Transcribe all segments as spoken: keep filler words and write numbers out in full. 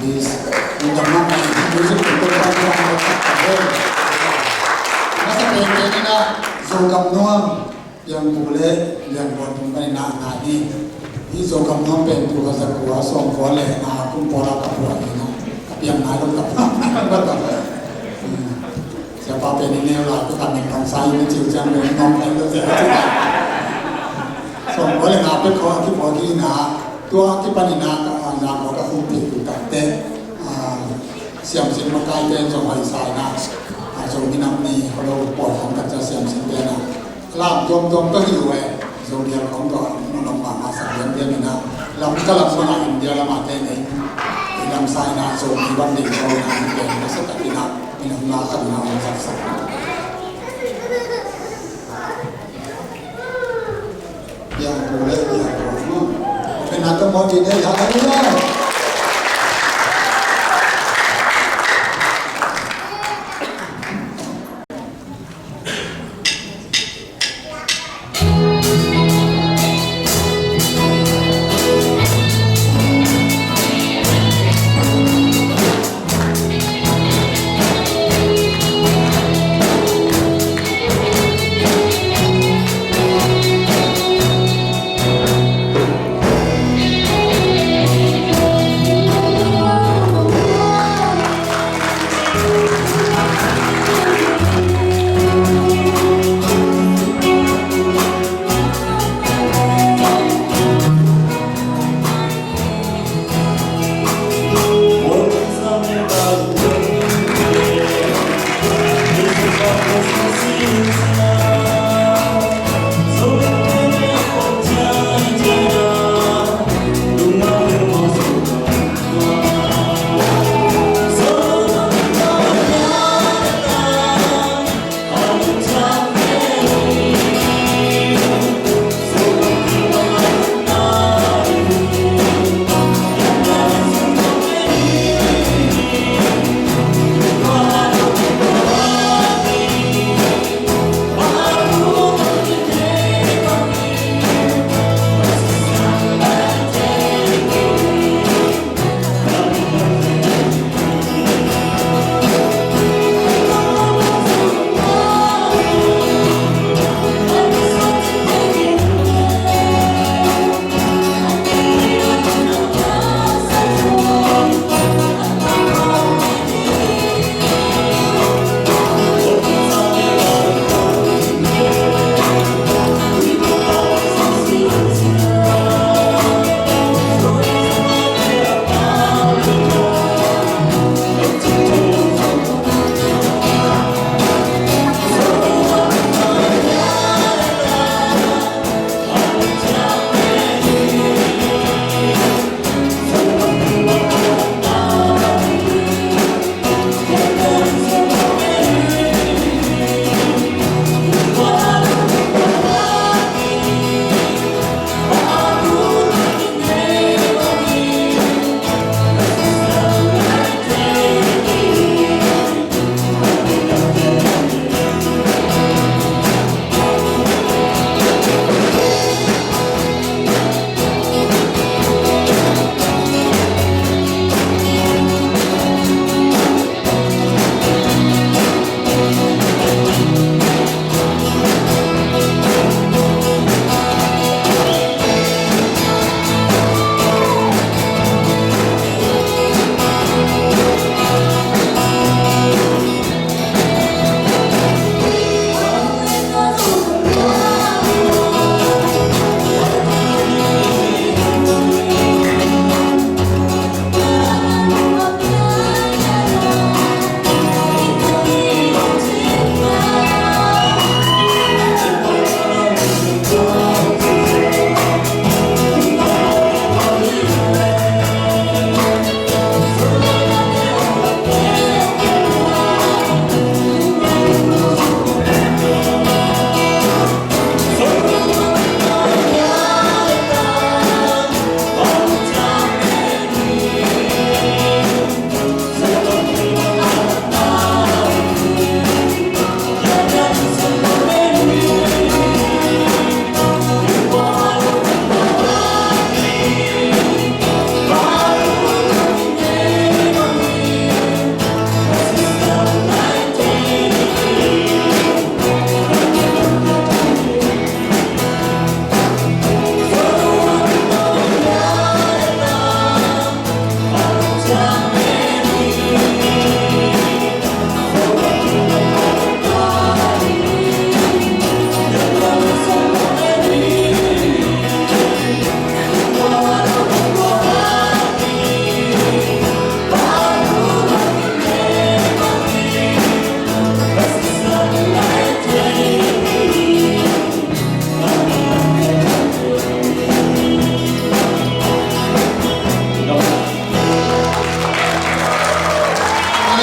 Lungdam mahmah, music tung tung bang bang bang bang. Masa pen pen in ah, Zogam Nuam, Piangpu le Lianpuan tung panin ah nai ni. Hih Zogam Nuam pen tul khat za kua sawmkua le nga kum pawl ah ka phuah hi in ah, ka piang nai lo, ka phuah nai lo, ka phuah. Hmm. Siapa pen i neu lai, ka min bang sa i na ciu ciang pen nong pen lo cia ciu. Sawm kua le nga pek khawng a kiphuak hi in ah, tua kipan in ah ka, a, Zangkong ka khum pih tu tak teh, a, siamsin makai pen zong hoih sa in ah, a, Zomi Nam Ni, khualo pawl khawng tak ciang siamsin pen ah, lam tuamtuam ka hi uh e, Zomi Nam khawng tua, nong nong mahmah sa lian lian in ah, lam ka lam bang ah India lam ah te nei, i lam sa in ah, Zomi bang ding khawng in ah, pen ka sa tak in ah, Minam na khat na hong saksak. Piangpu le Piangpu. Pen na ka mawh dih dih, hallelujah.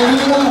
Amen.